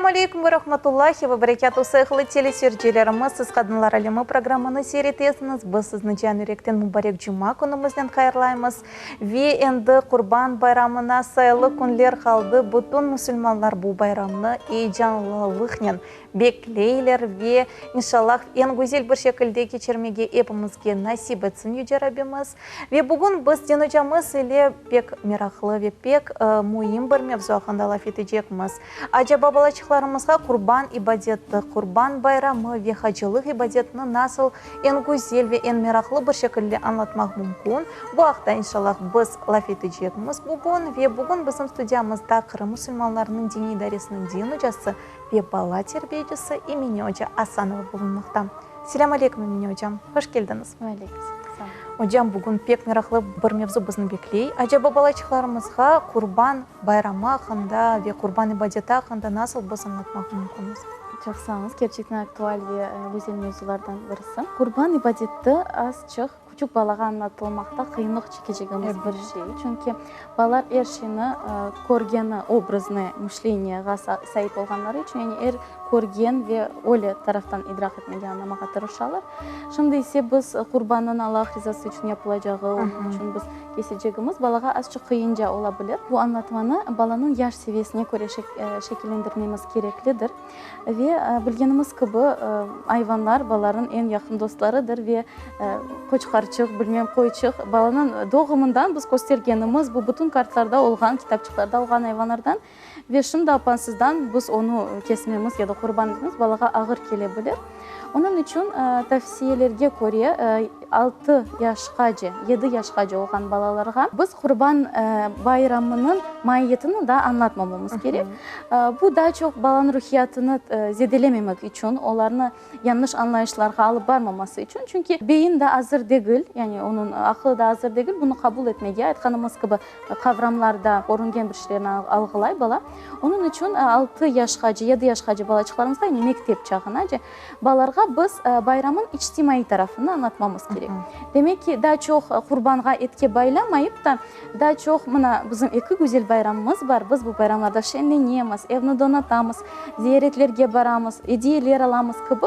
aleykum ve rahmetullahi ve berekâtuh, sayğılı teleseyircilerimiz, siz Qadınlar alemi programmanı seyir etesiñiz, biz sizni can yürekten mubarek cuma künümiznen hayırlaymız ve endi Qurban bayramına sayılı künler qaldı, bütün musulmanlar bu bayramnı eyecanlılıqnen Bekleyler ve, inşallah, eñ güzel bir şekilde keçirmege epimizge nasip etsin Yüce Rabbimiz. Ve bugün biz din ocamız ile pek meraqlı ve pek müim bir mevzu aqqında laf etecekmiz. Acaba balaçıqlarımızğa qurban ibadeti, qurban bayramı ve hacılıq ibadetini nasıl eñ güzel ve eñ meraqlı bir şekilde añlatmaq mümkün? Bu aqta, inşallah, biz laf etecekmiz bugün. Ve bugün bizim studiyamızda Qırım musulmanlarınıñ diniy idaresiniñ din ocası, Ve bala terbiyecisi Emine oca Asanova bulunmaqta. Selâm aleykum, Emine ocam, hoş keldiñiz. Ve aleykum selâm. Ocam, bugün pek meraqlı bir mevzu bizni bekley. Acaba balaçıqlarımızğa Qurban bayramı aqqında ve qurban ibadeti aqqında nasıl biz añlatmaq mümkünmiz? Çoq sağ oluñız, kerçekten aktual ve güzel mevzulardan birisi. Qurban ibadeti azçıq Küçük balağa añlatılmaqta qıyınlıq çekecegimiz bir şey, çünki balalar er şeyni körgeni, obraznoye mışleniyeğa saip olğanları içün, yani er körgen ve öyle taraftan idraq etmege, añlamağa tırışalar. Şimdi ise biz qurbannıñ Allah rizası içün yapılacağı, onıñ içün biz kesecegimiz balağa azçıq qıyınca ola bilir. Bu añlatmanı balanıñ yaş seviyesine köre şekillendirmemiz kereklidir. Ve bilgenimiz kibi, ayvanlar balalarnıñ eñ yaqın dostlarıdır ve qoçqarçıq, bilmem, qoyçıq, balanıñ doğumından biz köstergenimiz bu bütün kartlarda olğan, kitapçıqlarda olğan ayvanlardan ve şimdi apansızdan biz onı kesmemiz ya da qurban etmemiz balağa ağır kele bilir. Onıñ içün tavsiyelerge köre, altı yaşqace, yedi yaşqace olğan balalarğa biz Qurban bayramınıñ maiyetini daa añlatmamamız kerek. Bu daa çoq balanıñ ruhiyatını zedelememek içün, olarnı yañlış añlayışlarğa alıp barmaması içün. Çünki beyin daa azır degil, yani onıñ aqlı daa azır degil bunı qabul etmege, aytqanımız kibi, qavramlarda körüngen bir şeylerni alğılay bala. Onıñ içün altı yaşqace, yedi yaşqace balaçıqlarımızğa, yani mektep çağınace balalarğa biz bayramnıñ içtimaiy tarafını añlatmamız kerek. Demek ki, daa çoq qurbanğa, etke baylamayıp da, daa çoq mına bizim eki güzel bayramımız bar, biz bu bayramlarda şeñlenemiz, evni donatamız, ziyaretlerge baramız, ediyeler alamız kibi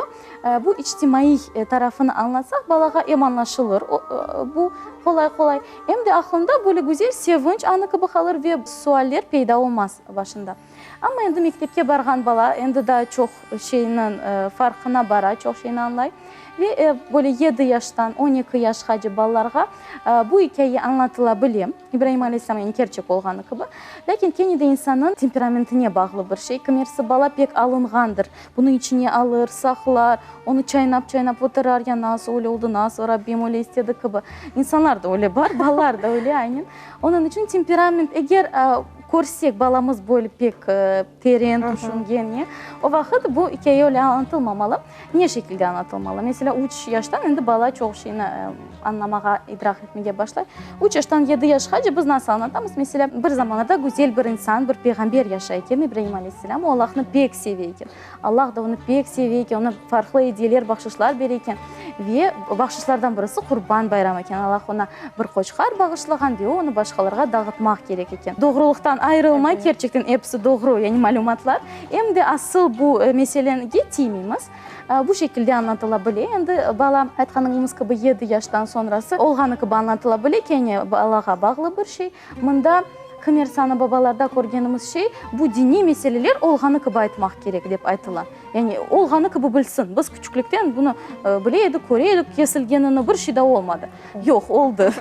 bu içtimaiy tarafını añlatsaq, balağa em añlaşılır bu qolay-qolay, em de aqlında böyle güzel sevinç anı kibi qalır ve sualler peyda olmaz başında. Amma endi mektepke barğan bala endi daa çoq şeyniñ farqına bara, çoq şeyni añlay. Ve böyle yedi yaştan 12 yaşqace balalarğa bu ikâye añlatıla bile, İbraim aleyhisselam, yani kerçek olğanı kibi. Lâkin kene de insannıñ temperamentine bağlı bir şey. Kimersi bala pek alınğandır, bunı içine alır, saqlar, onı çaynap-çaynap oturar, ya nasıl öyle oldı, nasıl Rabbim öyle istedi kibi. İnsanlar da öyle bar, balalar da öyle aynen. Onıñ içün temperament, eger körsek balamız böyle pek teren tüşüngen, ne, o vaqıt bu ikâye öyle añlatılmamalı. Ne şekilde añlatılmalı? Meselâ, üç yaştan endi bala çoq şeyni añlamağa, idraq etmege başlay. Üç yaştan yedi yaşqace biz nasıl añlatamız? Meselâ, bir zamanlarda güzel bir insan, bir peyğamber yaşay eken, İbraim aleyhisselâm, o Allahnı pek seve eken. Allah da onı pek seve eken, oña farqlı ediyeler, bahşışlar bere eken. Ve bahşışlardan birisi Qurban bayramı eken. Allah oña bir qoçqar bağışlağan ve o onı başqalarğa dağıtmaq kerek eken. Doğrulıqtan ayırılmay, kerçekten episi doğru, yani malümatlar. Em de asıl bu meselenge tiymeymiz. Bu şekilde añlatıla bile. Endi bala, aytqanıñımız kibi, yedi yaştan soñrası olğanı kibi añlatıla bile, kene balağa bağlı bir şey. Mında kimersi ana-babalarda körgenimiz şey, bu diniy meseleler olğanı kibi aytmaq kerek, dep aytıla. Yani olğanı kibi bilsin. Biz küçüklikten bunı bile edik, köre edik kesilgenini, bir şey de olmadı. Yoq, oldı.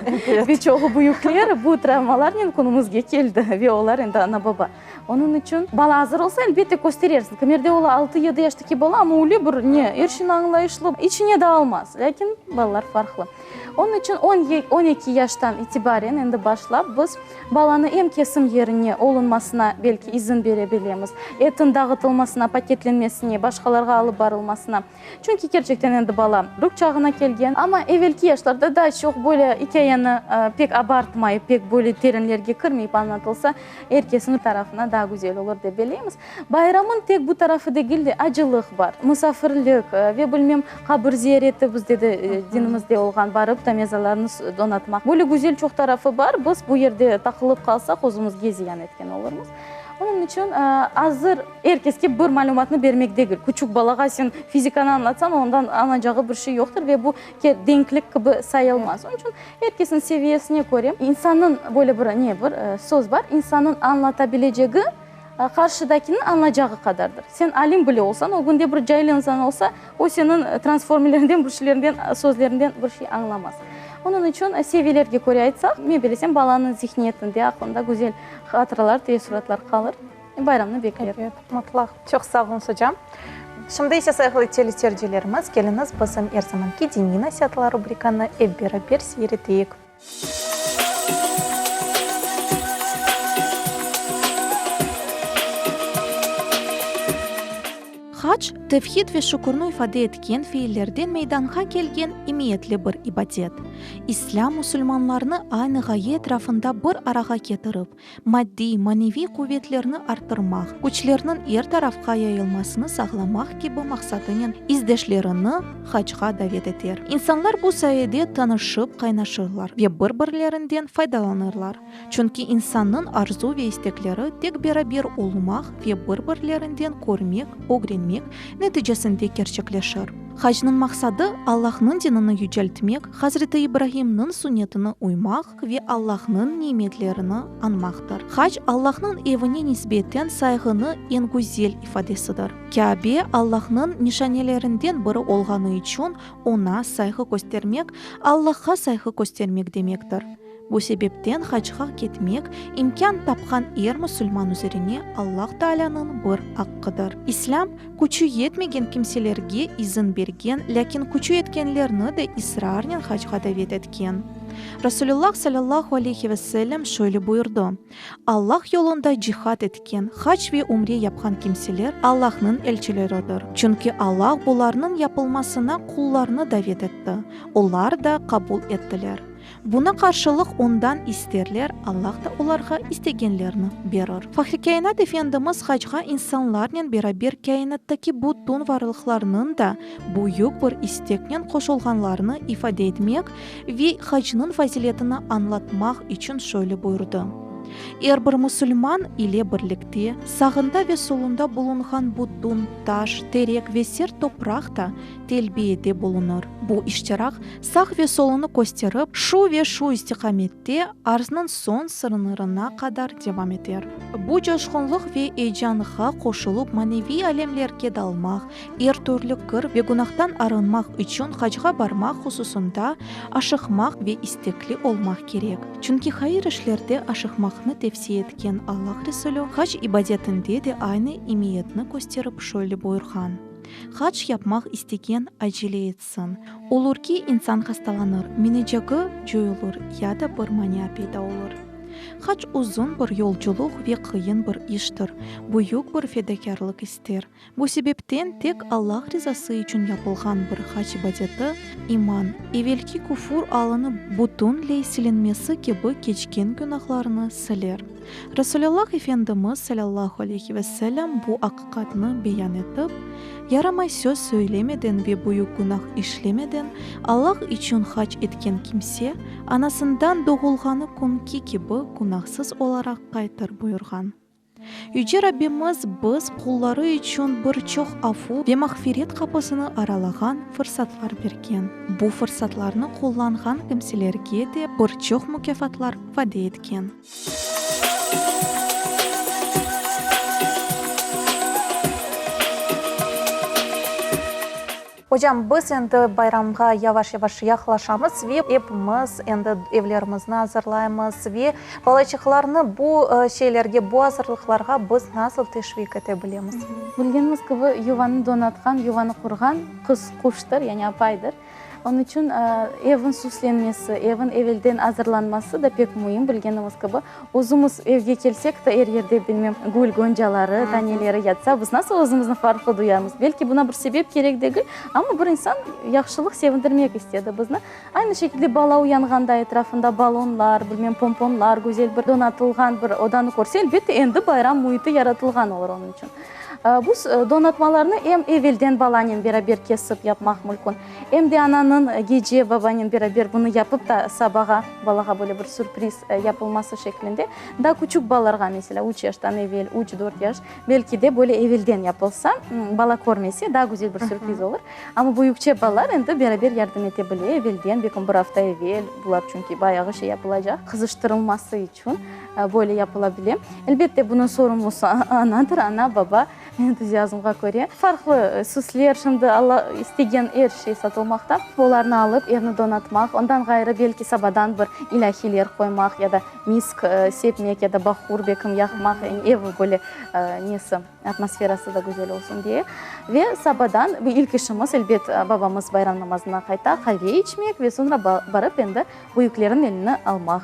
Bir çoğu büyükler bu travmalarnen künümizge keldi ve olar endi ana-baba. Onıñ içün bala azır olsa, elbette, kösterersiñ. Kimerde ola altı-yedi yaştaki bala, amma öyle bir ne, er şeyni añlayışlı, içine de almaz. Lâkin balalar farqlı. Onıñ içün on eki yaştan itibaren endi başlap biz balanı em kesim yerine olunmasına belki izin bere bilemiz, etin dağıtılmasına, paketlenmesine, başqalarğa alıp barılmasına. Çünki kerçekten endi bala rük çağına kelgen. Amma evelki yaşlarda daa çoq böyle ikâyeni pek abartmayıp, pek böyle terenlerge kirmeyip añlatılsa, er kesniñ tarafına daa güzel olur dep belleymiz. Bayramıñ tek bu tarafı degil de, acılıq bar, musafirlik ve bilmem qabir ziyareti bizde de dinimizde olğan, barıp da mezarlarnı donatmaq. Böyle güzel çoq tarafı bar, biz bu yerde taqılıp qalsaq, özümizge ziyan etken olurmız. Onıñ içün azır er keske bir malümatnı bermek degil. Küçük balağa sen fizikanı añlatsañ, ondan añlayacağı bir şey yoqtır ve bu denklik kibi sayılmaz. Onıñ içün er kesniñ seviyesine köre, insannıñ böyle bir ne bir söz bar, insannıñ añlata bilecegi qarşıdakiniñ añlayacağı qadardır. Sen alim bile olsañ, ögünde bir cail insan olsa, o seniñ transformerlerinden, bir şeylerinden, sözlerinden bir şey añlamaz. Onıñ içün seviyelerge köre aytsaq, men bilesem, balanıñ zihniyetinde, aqlında güzel hatıralar, teessuratlar qalır. Bayramnı bekler. Ebet, mutlaq. Çoq sağ oluñız, ocam. Şimdi ise, sayğılı teleseyircilerimiz, keliñiz bizim er zamanki Diniy nasiatlar rubrikanı ep beraber seyir eteyik. Hac, tevhid ve şükürni ifade etken fiillerden meydanğa kelgen emiyetli bir ibadet. İslâm musulmanlarnı aynı ğaye etrafında bir arağa ketirip, maddiy, maneviy quvetlerni arttırmaq, küçlerniñ er tarafqa yayılmasını sağlamaq kibi maqsadınen izdeşlerini hacğa davet eter. İnsanlar bu sayede tanışıp qaynaşırlar ve bir-birlerinden faydalanırlar. Çünki insannıñ arzu ve istekleri tek beraber olmaq ve bir-birlerinden körmek, ögrenmek neticesinde kerçekleşir. Hacnıñ maqsadı, Allahnıñ dinini yüceltmek, Hazreti İbrahimniñ sunnetine uymaq ve Allahnıñ nimetlerini añmaqtır. Hac, Allahnıñ evine nisbeten sayğını eñ güzel ifadesidir. Kâbe, Allahnıñ nişanelerinden biri olğanı içün, oña sayğı köstermek, Allahqa sayğı köstermek demektir. Bu sebepten hacğa ketmek imkân tapqan er musulman üzerine Allah Taalânıñ bir aqqıdır. İslâm, küçü yetmegen kimselerge izin bergen, lâkin küçü yetkenlerni de israrnen hacğa davet etken. Rasulullah salâllahu aleyhi ve sellem şöyle buyurdı, Allah yolunda cihad etken, hac ve ümre yapqan kimseler Allahnıñ elçileridir. Çünki Allah bularnıñ yapılmasına qullarnı davet etti, olar da qabul ettiler. Buna qarşılıq ondan isterler, Allah da olarğa istegenlerini berir. Fahri Kâinat Efendimiz hacğa insanlarnen beraber kâinattaki bütün varlıqlarnıñ da büyük bir isteknen qoşulğanlarını ifade etmek ve hacnıñ faziletini añlatmaq içün şöyle buyurdı, Er bir musulman ile birlikte sağında ve solunda bulunğan bütün taş, terek ve sert topraq da telbiyede bulunır. Bu iştirak sağ ve solunı kösterip, şu ve şu istiqamette arznıñ soñ sıñırına qadar devam eter. Bu coşqunlıq ve eyecanğa qoşulıp maneviy alemlerge dalmaq, er türlü kir ve günahtan arınmaq içün hacğa barmaq hususında aşıqmaq ve istekli olmaq kerek. Çünki hayır işlerde aşıqmaqnı tevsiye etken Allah Resulü hac ibadetinde de aynı emiyetni kösterip şöyle buyurğan, Hac yapmaq istegen acele etsin. Olur ki, insan hastalanır, minecegi coyulır ya da bir mania peyda olur. Hac uzun bir yolculıq ve qıyın bir iştir, büyük bir fedakârlıq ister. Bu sebepten tek Allah rizası içün yapılğan bir hac ibadeti, iman, evelki küfür alını bütünley silinmesi kibi keçken günahlarnı siler. Resulallah Efendimiz salâllahu aleyhi ve sellem bu aqiqatnı beyan etip, Yaramay söz söylemeden ve büyük günah işlemeden Allah içün hac etken kimse, anasından doğulğanı künki kibi günahsız olaraq qaytır buyurğan. Yüce Rabbimiz biz qulları içün bir çoq afu ve mağfiret qapısını aralağan fırsatlar bergen. Bu fırsatlarnı qullanğan kimselerge de bir çoq mukâfatlar vade etken. Ocam, biz endi bayramğa yavaş-yavaş yaqlaşamız ve epimiz endi evlerimizni azırlaymız ve balaçıqlarnı bu şeylerge, bu azırlıqlarğa biz nasıl teşviq ete bilemiz? Bilgenimiz kibi, yuvanı donatqan, yuvanı qurğan qız quştır, yani apaydır. Onıñ içün evniñ süslenmesi, evniñ evelden azırlanması da pek müim, bilgenimiz kibi. Özümiz evge kelsek de, er yerde, bilmem, gül goncaları, taneleri yatsa, biz nasıl özümizni farqlı duyamız? Belki buna bir sebep kerek degil, amma bir insan yahşılıq sevindirmek istedi bizni. Aynı şekilde bala uyanğanda etrafında ballonlar, bilmem, pomponlar, güzel bir donatılğan bir odanı körse, elbette, endi bayram müiti yaratılğan olur onıñ içün. Bu donatmalarnı em evelden balanen beraber kesip yapmaq mülkün, em de ananıñ gece babanen beraber bunı yapıp da sabağa balağa böyle bir sürpriz yapılması şeklinde. Daa küçük balalarğa, meselâ, üç yaştan evel, üç, dört yaş, belki de böyle evelden yapılsa, bala körmese, daa güzel bir sürpriz olur. Amma büyükçe balalar endi beraber yardım ete bile, evelden, belki bir afta evel, bular çünki bayağı şey yapılacaq, qızıştırılması içün böyle yapıla bile. Elbette, bunıñ sorumlusı anadır, ana, baba entuziazmğa köre. Farqlı süsler, şimdi Alla istegen er şey satılmaqta. Olarnı alıp, evni donatmaq, ondan ğayrı, belki sabadan bir ilâhiler qoymaq ya da misk sepmek ya da bahur bekim yaqmaq, yani ev böyle nesi, atmosferası da güzel olsun diye. Ve sabadan bu ilk işimiz, elbet, babamız bayram namazından qayta, qave içmek ve soñra barıp endi Büyüklerin elini almaq,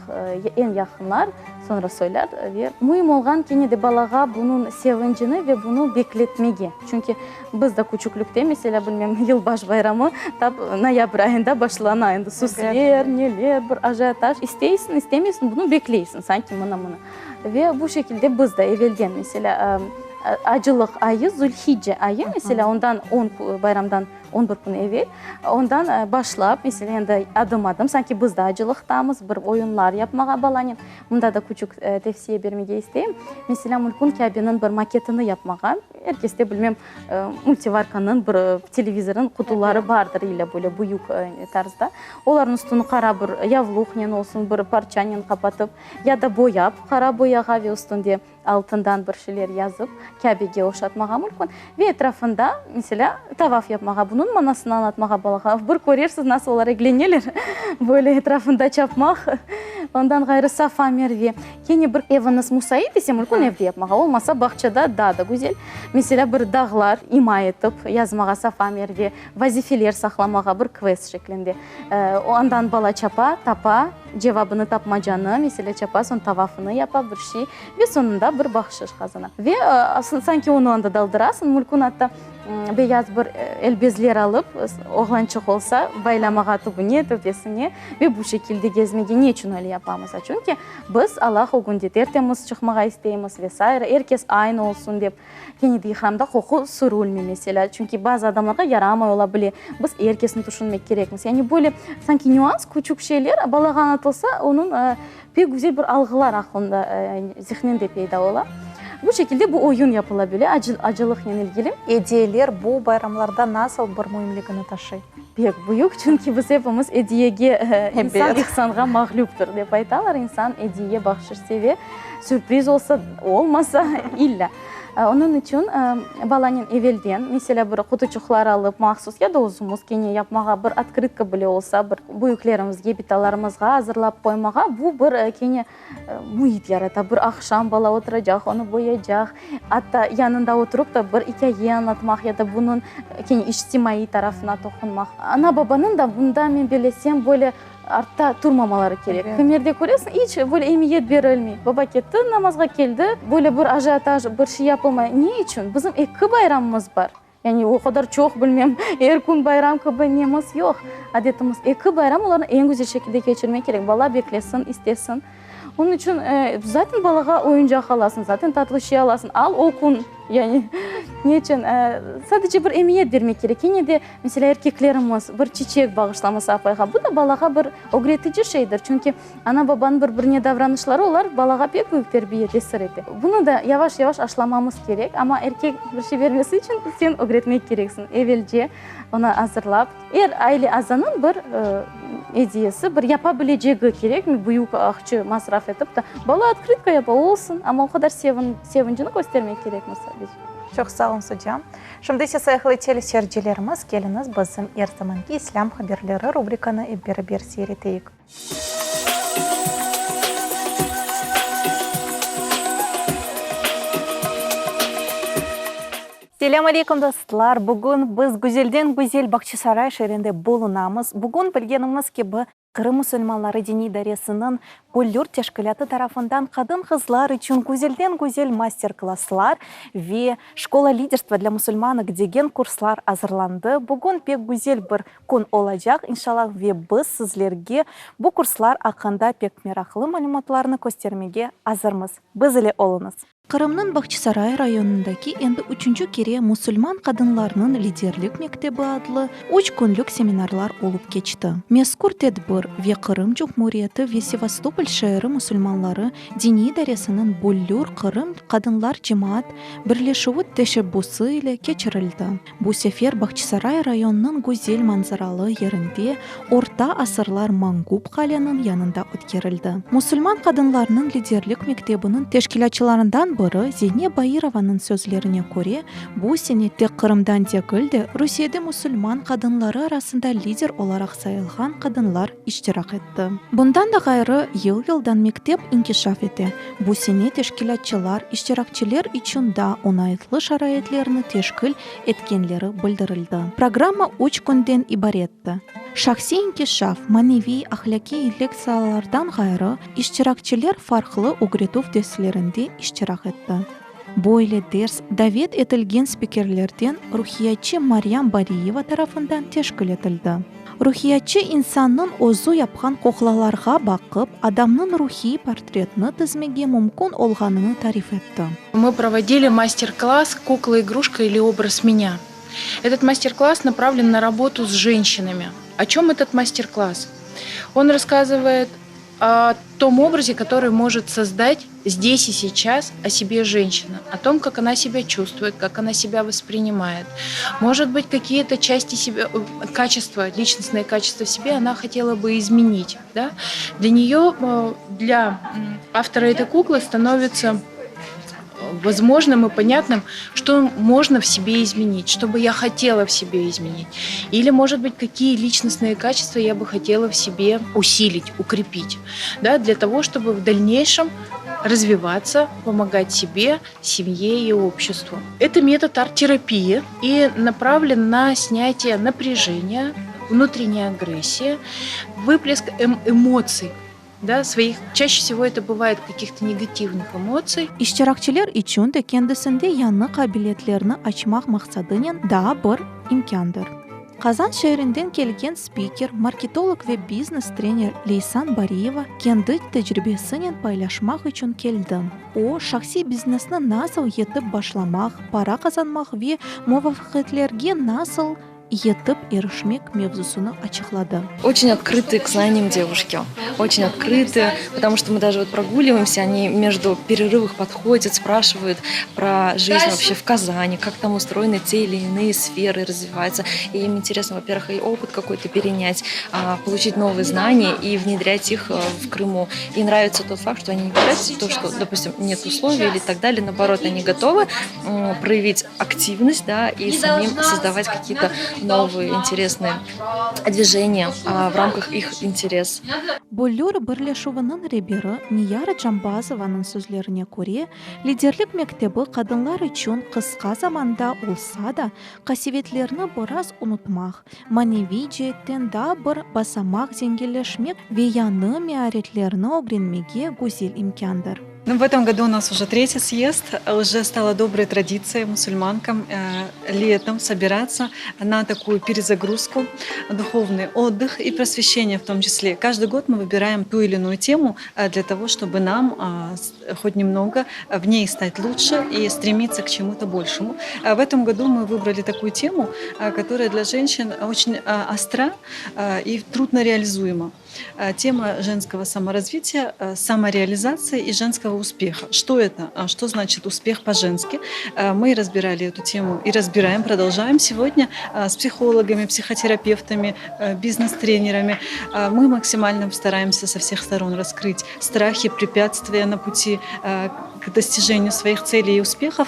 eñ yaqınlar, soñra soylar ve müim olğan kene de balağa bunıñ sevincini ve bunı bekletmege. Çünki biz de küçüklikte, meselâ, bilmem, yılbaş bayramı tap noyabr ayında başlana, endi süsler, neler, bir ajiotaj. İsteysiñ, istemeysiñ, bunı bekleysiñ, sanki mına-mına. Ve bu şekilde biz de evelden, meselâ, acılıq ayı, Zülhicce ayı, meselâ, ondan on bayramdan 11 kün evel, ondan başlap, meselâ, endi adım-adım, sanki biz de acılıqtamız, bir oyunlar yapmağa balanen. Mında da küçük tevsiye bermege isteyim. Meselâ, mümkün Kâbeniñ bir maketini yapmağa. Er keste, bilmem, multivarkanıñ, bir televizornıñ qutuları bardır, ille böyle büyük tarzda. Olarnıñ üstüni qara bir yavluqnen olsun, bir parçanen qapatıp, ya da boyap, qara boyağa ve üstünde Altından bir şeyler yazıp, Kâbege oşatmağa mümkün. Ve etrafında, meselâ, tavaf yapmağa, bunıñ manasını añlatmağa balağa. Bir körersiz, nasıl olar egleneler, böyle etrafında çapmaq. Ondan ğayrı, Safa, Merve. Kene bir eviñiz musait ise, mümkün evde yapmağa. Olmasa, bağçada daa da güzel. Meselâ, bir dağlar ima etip yazmağa Safa, Merve, vazifeler saqlamağa, bir kvest şeklinde. Andan bala çapa, tapa. Cevabını tapmacanı, meselâ, çapa, soñ tavafını yapa, bir şey, ve soñunda bir bahşış qazana. Ve sanki onı anda daldırasıñ, mülkün atta beyaz bir elbezler alıp, oğlançıq olsa, baylamağa tübüne, töpesine ve bu şekilde gezmege. Ne içün öyle yapamız? A çünki biz Allah ögünde tertemiz çıqmağa isteymiz ve saire, er kes aynı olsun dep. Kene de ihramda qoqu sürülmey, meselâ, çünki bazı adamlarğa yaramay ola bile. Biz er kesni tüşünmek kerekmiz. Yani böyle sanki nüans, küçük şeyler balağa añlatılsa, onıñ pek güzel bir alğılar aqlında, zihninde peyda ola. Bu şekilde bu oyun yapıla bile, acılıqnen ilgili. Ediyeler bu bayramlarda nasıl bir müimligini taşıy? Pek büyük, çünki biz epimiz ediyege, insan ihsanğa mağlüptir, dep aytalar. İnsan ediye, bahşış seve. Sürpriz olsa, olmasa, illa. Onıñ içün balanen evelden, meselâ, bir qutuçıqlar alıp mahsus ya da özümiz kene yapmağa, bir otkrıtka bile olsa, bir büyüklerimizge, bitalarımızğa azırlap qoymağa, bu bir kene müit yarata. Bir aqşam bala oturacaq, onı boyaycaq, atta yanında oturıp da bir ikâye añlatmaq ya da bunıñ kene içtimaiy tarafına toqunmaq. Ana-babanıñ da bunda, men bellesem, böyle Artta turmamaları kerek. Kimerde köresiñ, iç böyle emiyet berilmey. Baba ketti, namazğa keldi, böyle bir ajiotaj, bir şey yapılmay. Ne içün? Bizim eki bayramımız bar. Yani o qadar çoq, bilmem, er kün bayram kibi nemiz yoq, adetimiz. Eki bayram, olarnı eñ güzel şekilde keçirmek kerek. Bala beklesin, istesin. Onıñ içün, zaten balağa oyuncaq alasıñ, zaten tatlı şey alasıñ, al o kün, yani ne içün? Sadece bir emiyet bermek kerek. Kene de, meselâ, erkeklerimiz bir çiçek bağışlaması apayğa, bu da balağa bir ögretici şeydir. Çünki ana-babanıñ bir-birine davranışları, olar balağa pek büyük terbiye, tesir ete. Bunı da yavaş-yavaş aşılamamız kerek, amma erkek bir şey bermesi içün sen ögretmek kereksiñ, evelce onı azırlap. Er aile azanıñ bir ediyesi, bir yapa bilecegi kerekmi, büyük aqça masraf etip de, bala otkrıtka yapa, olsun, amma o qadar sevincini köstermek kerekmiz sadece. Çoq sağ oluñız, ocam. Şimdi ise, sayğılı teleseyircilerimiz, keliñiz bizim er zamanki İslâm haberleri rubrikanı ep beraber seyir eteyik. Selâm aleyküm, dostlar! Bugün biz güzelden-güzel Bağçasaray şeerinde bulunamız. Bugün, bilgenimiz kibi, Qırım musulmanları diniy idaresiniñ Büllür teşkilâtı tarafından qadın-qızlar içün güzelden-güzel master-klasslar ve Şkola liderstva dlâ musulmanok degen kurslar azırlandı. Bugün pek güzel bir kün olacaq, inşallah, ve biz sizlerge bu kurslar aqqında pek meraqlı malümatlarnı köstermege azırmız. Biz ile oluñız! Qırımnıñ Bağçasaray rayonındaki endi üçünci kere Musulman qadınlarınıñ liderlik mektebi adlı üç künlük seminarlar olıp keçti. Mezkür tedbir ve Qırım Cumhuriyeti ve Sevastopol şeeri musulmanları diniy idaresiniñ Büllür Qırım qadınlar cemaat birleşüvi teşebbüsi ile keçirildi. Bu sefer Bağçasaray rayonınıñ güzel manzaralı yerinde, orta asırlar Mangup qaleniñ yanında ötkerildi. Musulman qadınlarınıñ liderlik mektebiniñ teşkilâtçılarından biri Zeyne Bairovanıñ sözlerine köre, bu sene tek Qırımdan degil de, Rusiyede musulman qadınları arasında lider olaraq sayılğan qadınlar iştirak etti. Bundan da ğayrı, yıl-yıldan mektep inkişaf ete. Bu sene teşkilâtçılar iştirakçiler içün daa oñaytlı şaraitlerni teşkil etkenleri bildirildi. Programma üç künden ibaretti. Şahsiy inkişaf, maneviy, ahlâqiy lektsiyalardan ğayrı, iştirakçiler farqlı ögretüv derslerinde iştirak etti. Böyle ders davet etilgen spikerlerden ruhiyatçı Maryam Bariyeva tarafından teşkil etildi. Ruhiyatçı insannıñ özü yapqan qoqlalarğa baqıp, adamnıñ ruhiy portretini tizmege mümkün olğanını tarif etti. Мы проводили мастер-класс Кукла-игрушка или образ меня. Этот мастер-класс направлен на работу с женщинами. О чем этот мастер-класс? Он рассказывает о том образе, который может создать здесь и сейчас о себе женщина, о том, как она себя чувствует, как она себя воспринимает. Может быть, какие-то части себя, э, качества, личностные качества в себе она хотела бы изменить. Да? Для нее, э, для автора этой куклы становится возможным и понятным, что можно в себе изменить, что бы я хотела в себе изменить. Или, может быть, какие личностные качества я бы хотела в себе усилить, укрепить, да, для того, чтобы в дальнейшем развиваться, помогать себе, семье и обществу. Это метод арт-терапии и направлен на снятие напряжения, внутренней агрессии, выплеск эм-, эмоций, да, своих, чаще всего это бывает каких-то негативных эмоций. İştirakçiler içün de kendisinde yañı qabiliyetlerni açmaq maqsadınen daa bir imkândır. Qazan şeerinden kelgen spiker, marketolog ve biznes-trener Leysan Bariyeva kendi tecribesinen paylaşmaq içün keldi. O, şahsiy biznesni nasıl yetip başlamaq, para qazanmaq ve muvafaqiyetlerge nasıl yetip irişmek mevzusını açıqladı. Очень открытые к знаниям девушки, очень открытые, потому что мы даже вот прогуливаемся, они между перерывах подходят, спрашивают про жизнь вообще в Казани, как там устроены те или иные сферы, развиваются. И им интересно, во-первых, и опыт какой-то перенять, получить новые знания и внедрять их э, в Крыму. И нравится тот факт, что они не говорят то, что, допустим, нет условий или так далее, наоборот, они готовы проявить активность, да, и самим создавать какие-то новые интересные движения в рамках их интерес. Büllür birleşüviniñ reberi Niyara Cambazovanıñ sözlerine köre, liderlik mektebi qadınlar içün qısqa zamanda olsa da, qasevetlerni biraz unutmaq, maneviy ceetten daa bir basamaq zenginleşmek ve yañı mearetlerni ögrenmege güzel imkândır. Ну, в этом году у нас уже третий съезд. Уже стала доброй традицией мусульманкам э, летом собираться на такую перезагрузку, духовный отдых и просвещение в том числе. Каждый год мы выбираем ту или иную тему э, для того, чтобы нам э, хоть немного в ней стать лучше и стремиться к чему-то большему. В этом году мы выбрали такую тему, которая для женщин очень остра и трудно реализуема. Тема женского саморазвития, самореализации и женского успеха. Что это? Что значит успех по-женски? Мы разбирали эту тему и разбираем, продолжаем сегодня с психологами, психотерапевтами, бизнес-тренерами. Мы максимально стараемся со всех сторон раскрыть страхи, препятствия на пути к достижению своих целей и успехов.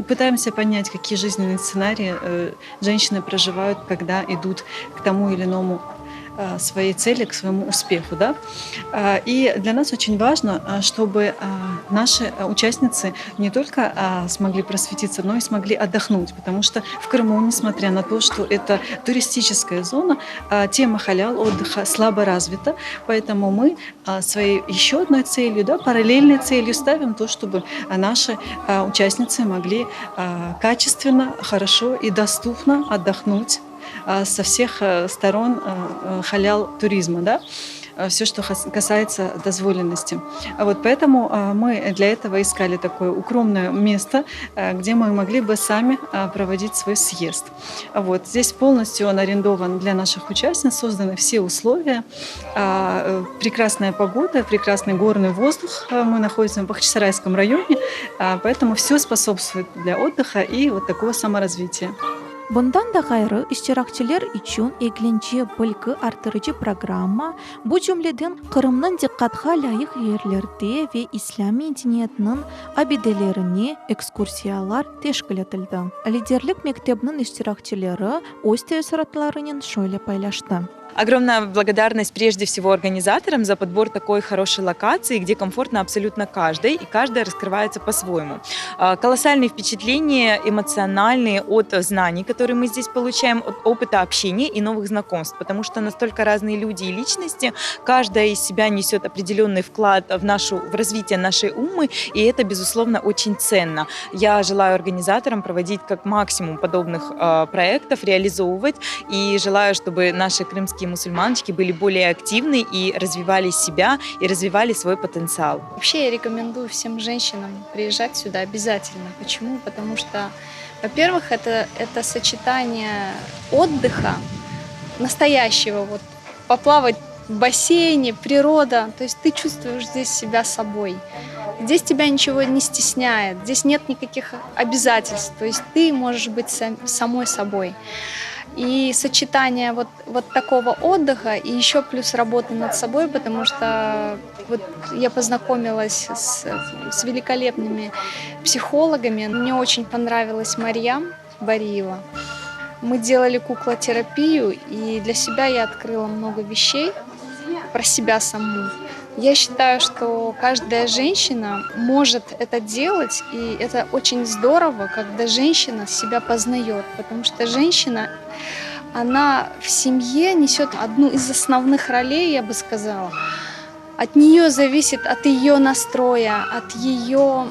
Пытаемся понять, какие жизненные сценарии э, женщины проживают, когда идут к тому или иному Э, своей цели, к своему успеху. Да? Э, и для нас очень важно, э, чтобы наши участницы не только смогли просветиться, но и смогли отдохнуть, потому что в Крыму, несмотря на то, что это туристическая зона, тема халял отдыха слабо развита, поэтому мы своей еще одной целью, да, параллельной целью ставим то, чтобы наши участницы могли качественно, хорошо и доступно отдохнуть со всех э, сторон э, э, халял туризма. Да? все, что касается дозволенности. Вот поэтому мы для этого искали такое укромное место, где мы могли бы сами проводить свой съезд. Вот здесь полностью он арендован для наших участниц, созданы все условия. Прекрасная погода, прекрасный горный воздух. Мы находимся в Бахчисарайском районе, поэтому все способствует для отдыха и вот такого саморазвития. Bundan da ğayrı, iştirakçiler içün eglence, bilgi arttırıcı programma, bu cümleden, Qırımnıñ diqqatqa lâyıq yerlerde ve islâm medeniyetiniñ abidelerine ekskursiyalar teşkil etildi. Liderlik mektebiniñ iştirakçileri öz teessuratlarınen şöyle paylaştı. Огромная благодарность прежде всего организаторам за подбор такой хорошей локации, где комфортно абсолютно каждой, и каждая раскрывается по-своему. Колоссальные впечатления эмоциональные от знаний, которые мы здесь получаем, от опыта общения и новых знакомств, потому что настолько разные люди и личности, каждая из себя несет определенный вклад в, нашу, в развитие нашей умы, и это, безусловно, очень ценно. Я желаю организаторам проводить как максимум подобных э, проектов, реализовывать, и желаю, чтобы наши крымские мусульманочки были более активны и развивали себя, и развивали свой потенциал. Вообще я рекомендую всем женщинам приезжать сюда обязательно. Почему? Потому что, во-первых, это, это сочетание отдыха, настоящего, вот поплавать в бассейне, природа. То есть ты чувствуешь здесь себя собой. Здесь тебя ничего не стесняет, здесь нет никаких обязательств. То есть ты можешь быть сам, самой собой. И сочетание вот, вот такого отдыха и еще плюс работы над собой, потому что вот я познакомилась с, с великолепными психологами. Мне очень понравилась Марьям Бариева. Мы делали куклотерапию, и для себя я открыла много вещей про себя саму. Я считаю, что каждая женщина может это делать, и это очень здорово, когда женщина себя познает, потому что женщина, она в семье несет одну из основных ролей, я бы сказала. От нее зависит, от ее настроя, от ее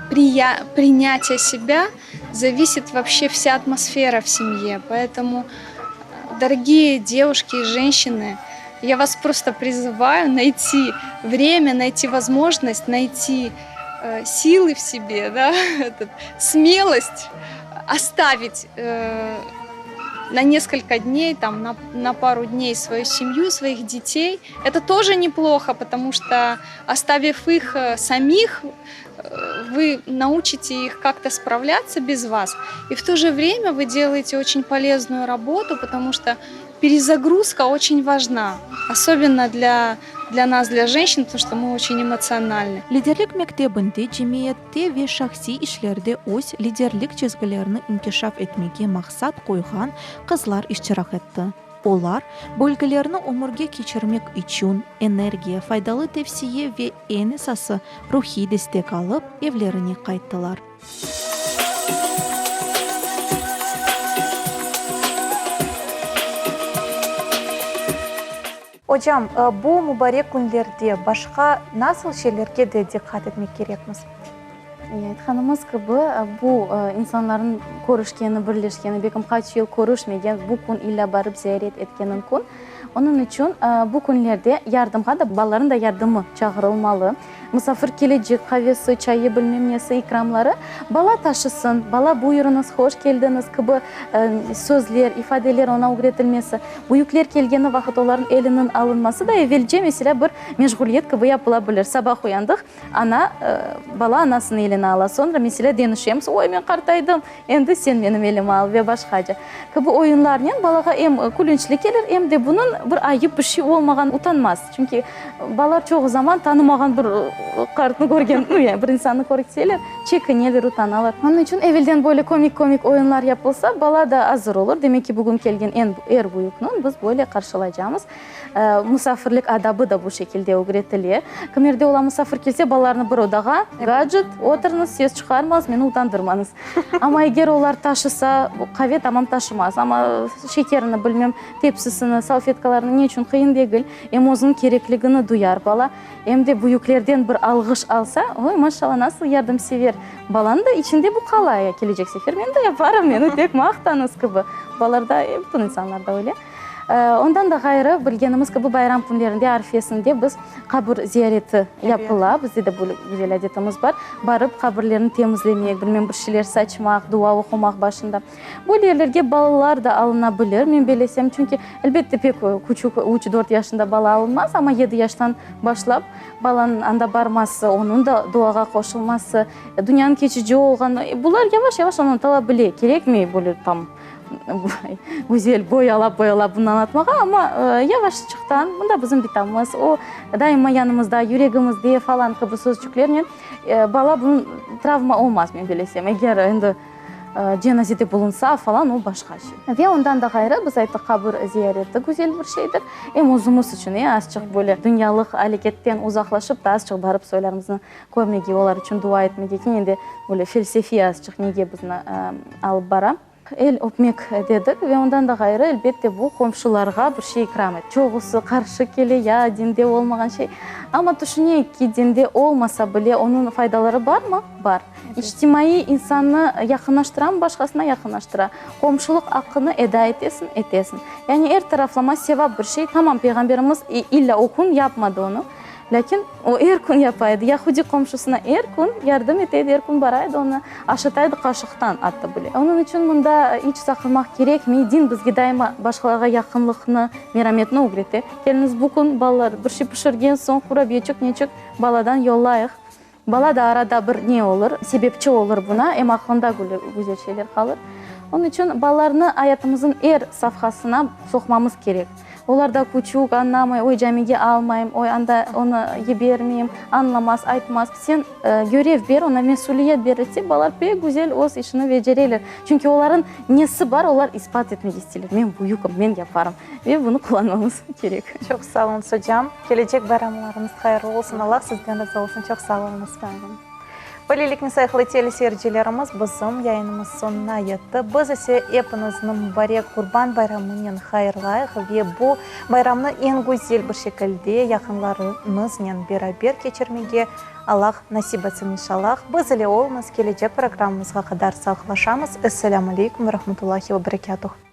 прия- принятия себя зависит вообще вся атмосфера в семье. Поэтому, дорогие девушки и женщины, я вас просто призываю найти время, найти возможность, найти э, силы в себе, да, этот, смелость оставить э, на несколько дней, там, на, на пару дней свою семью, своих детей. Это тоже неплохо, потому что оставив их э, самих, э, вы научите их как-то справляться без вас. И в то же время вы делаете очень полезную работу, потому что перезагрузка очень важна, особенно для, для нас, для женщин, потому что мы очень эмоциональны. Liderlik mektebinde cemiyette ve şahsiy işlerde öz liderlik çizgilerini inkişaf etmege maqsat qoyğan qızlar iştirak etti. Olar, bilgilerni ömürge keçirmek içün energiya, faydalı tevsiye ve eñ esası, ruhiy destek alıp, evlerine qayttılar. Ocam, bu mubarek künlerde başqa nasıl şeylerge de diqqat etmek kerekmiz? Aytqanımız kibi, bu insanlarnıñ körüşkeni, birleşkeni, belkim qaç yıl körüşmegen, bu kün illâ barıp ziyaret etkeniñ kün. Onıñ içün bu künlerde yardımğa da balalarnıñ da yardımı çağırılmalı. Musafir kelecek, qavesi, çayı, bilmem nesi, ikramları bala taşısın, bala buyurıñız, hoş keldiñiz kibi sözler, ifadeler oña ögretilmesi, büyükler kelgeni vaqıt olarnıñ eliniñ alınması da evelce, meselâ, bir meşğuliyet kibi yapıla bilir. Sabah uyandıq, ana, bala anasınıñ elini ala, soñra, meselâ, deñişemiz, oy, men qartaydım, Endi sen menim elimi al ve başqaca. Kibi oyunlarnen balağa em külünçli kelir, em de bunıñ bir ayıp bir şey olmağanı utanmaz. Çünki balalar çoğu zaman tanımağan bir qartnı körgen, nu, yani bir insannı körseler, çekineler, utanalar. Onıñ içün evelden böyle komik-komik oyunlar yapılsa, bala da azır olur. Demek ki, bugün kelgen eñ er büyükniñ biz böyle qarşılaycamız. Musafirlik adabı da bu şekilde ögretile. Kimerde ola musafir kelse, balalarnı bir odağa, gadjet, oturıñız, ses çıqarmañız, meni utandırmañız. Amma eger olar taşısa, qave tamam taşımaz, amma şekerini, bilmem, tepsisini, salfetkalarını, ne içün qıyın degil, em özüniñ kerekligini duyar bala, em de büyüklerden bir alğış alsa, oy, maşallah, nasıl yardımsever, balanıñ da içinde bu qala, ya kelecek sefer men de yaparım, meni pek maqtañız kibi. Balalarda, bütün insanlarda öyle. Ondan da ğayrı, bilgenimiz kibi, bayram künlerinde, arfesinde biz qabir ziyareti yapıla. Bizde de böyle güzel adetimiz bar. Barıp qabirlerni temizlemek, bilmem bir şeyler saçmaq, dua oqumaq başında. Böyle yerlerge balalar da alına bilir, men bellesem, çünki, elbette, pek küçük, üç, dört yaşında bala alınmaz, amma yedi yaştan başlap balanıñ anda barması, onıñ da duağa qoşulması, dünyanıñ keçici olğanı, bular yavaş-yavaş añlatıla bile, kerekmey böyle tam güzel boyalap-boyalap bunı añlatmağa, amma yavaşçıqtan, mında bizim bitamız, o daima yanımızda, yüregimizde falan kibi sözcüklernen bala bunıñ travma olmaz, men bellesem, eger endi Cenazede bulunsa falan, o başqa şey. Ve ondan da ğayrı, biz ayttıq, qabir ziyareti güzel bir şeydir. Em özümiz içün, e, azçıq böyle dünyalıq aleketten uzaqlaşıp da azçıq barıp soylarımıznı körmege, olar içün dua etmege, kene de böyle felsefiy azçıq nege bizni alıp bara. El öpmek dedik ve ondan da ğayrı, elbette, bu qomşularğa bir şey ikram et. Çoğusı qarşı kele, ya dinde olmağan şey. Amma tüşüneyik ki, dinde olmasa bile onıñ faydaları barmı? Bar. İçtimaiy insannı yaqınlaştıramı, başqasına yaqınlaştıra. Qomşulıq aqqını eda etesiñ, etesiñ. Yani er taraflama sevap bir şey. Tamam, Peyğamberimiz illa o kün yapmadı onı, lâkin o er kün yapa edi. Yahudiy qomşusına er kün yardım ete edi, er kün bara edi, onı aşata edi qaşıqtan atta bile. Onıñ içün mında iç saqınmaq kerekmey. Din bizge daima başqalarğa yaqınlıqnı, merametni ögrete. Keliñiz, bu kün balalar bir şey pişirgen soñ, qurabiyeçik, neçik baladan yollayıq. Bala da arada bir ne olur, sebepçi olur buna, em aqlında güzel şeyler qalır. Onıñ içün balalarnı ayatımıznıñ er safhasına soqmamız kerek. Olar da küçük, añlamay, oy camige almayım, oy anda onı yibermeyim, añlamaz, aytmaz. Sen görev ber, ona mesüliyet berilse, balalar pek güzel öz işini becereler. Çünki olarıñ nesi bar, olar ispat etmege isteyler, men büyükim, men yaparım. Ve bunı qullanmamız kerek. Çoq sağ oluñız, ocam. Kelecek bayramlarıñız hayırlı olsun. Allah sizden razı olsun. Çoq sağ oluñız. Sağ olun. Böyleliknen, sayğılı teleseyircilerimiz, bizim yayınımız soñuna yetti. Biz ise epiñizni mubarek Qurban bayramınen hayırlayıq ve bu bayramnı eñ güzel bir şekilde yaqınlarıñıznen beraber keçirmege Allah nasip etsin, inşallah. Biz ile oluñız, kelecek programmamızğa qadar sağlıqlaşamız. Esselâmu aleykum ve rahmetullahi ve berekâtuh.